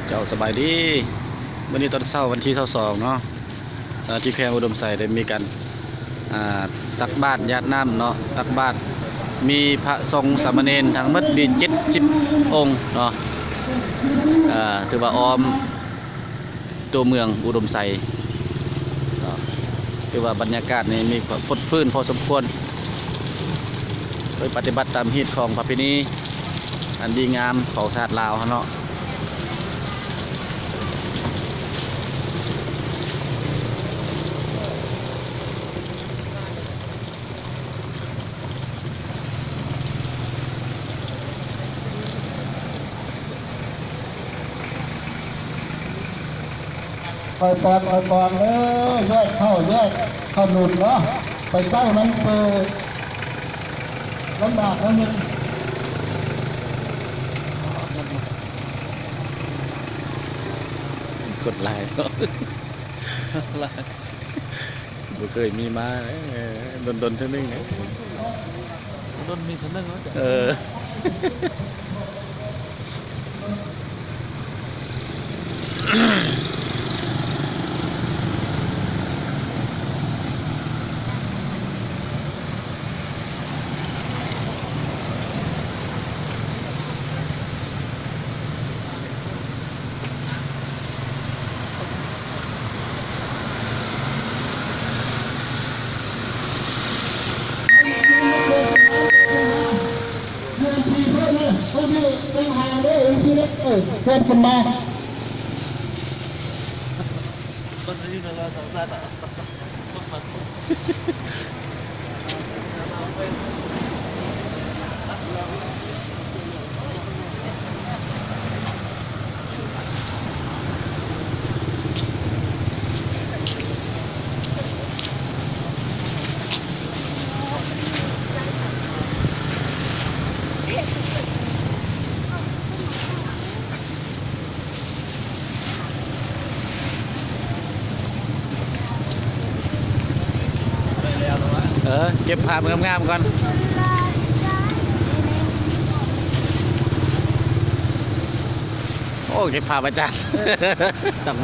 ເຈົ້າ ສະບາຍດີ. ມື້ນີ້ຕອນເຊົ້າວັນທີຊາວສອງເນາະ ເອີ ທີ່ແຂວງອຸດົມໄຊໄດ້ມີການ ອ່າ ຕັກບາດຢາດນ້ຳເນາະ, ຕັກບາດ ມີພະສົງສາມະເນນທັງໝົດມີເຈັດສິບອົງເນາະ. ເອີ ຖືວ່າອ້ອມຕົວເມືອງອຸດົມໄຊເນາະ, ຖືວ່າບັນຍາກາດນີ້ມີຄວາມຟົດຟື້ນພໍສົມຄວນ ໂດຍປະຕິບັດຕາມຮີດຄອງປະເພນີອັນດີງາມຂອງຊາດລາວເຮົາເນາະ. ຄ່ອຍປອດຄ່ອຍປອດເດີ ແຍກເຂົ້າແຍກຂະໜຸນເນາະ ໄປໃກ້ມັນຄືລຳບາກແລ້ວນີ້. ຄົນຫຼາຍເນາະ ຫຼາຍ. ບໍ່ເຄີຍມີມາເດ້ ດົນໆເທື່ອໜຶ່ງເດ້. ດົນມີເທື່ອໜຶ່ງເນາະ. ເອີ. ເອີ ເກັບພາບງາມໆກ່ອນ. ໂອ້ ເກັບພາບອາຈານ.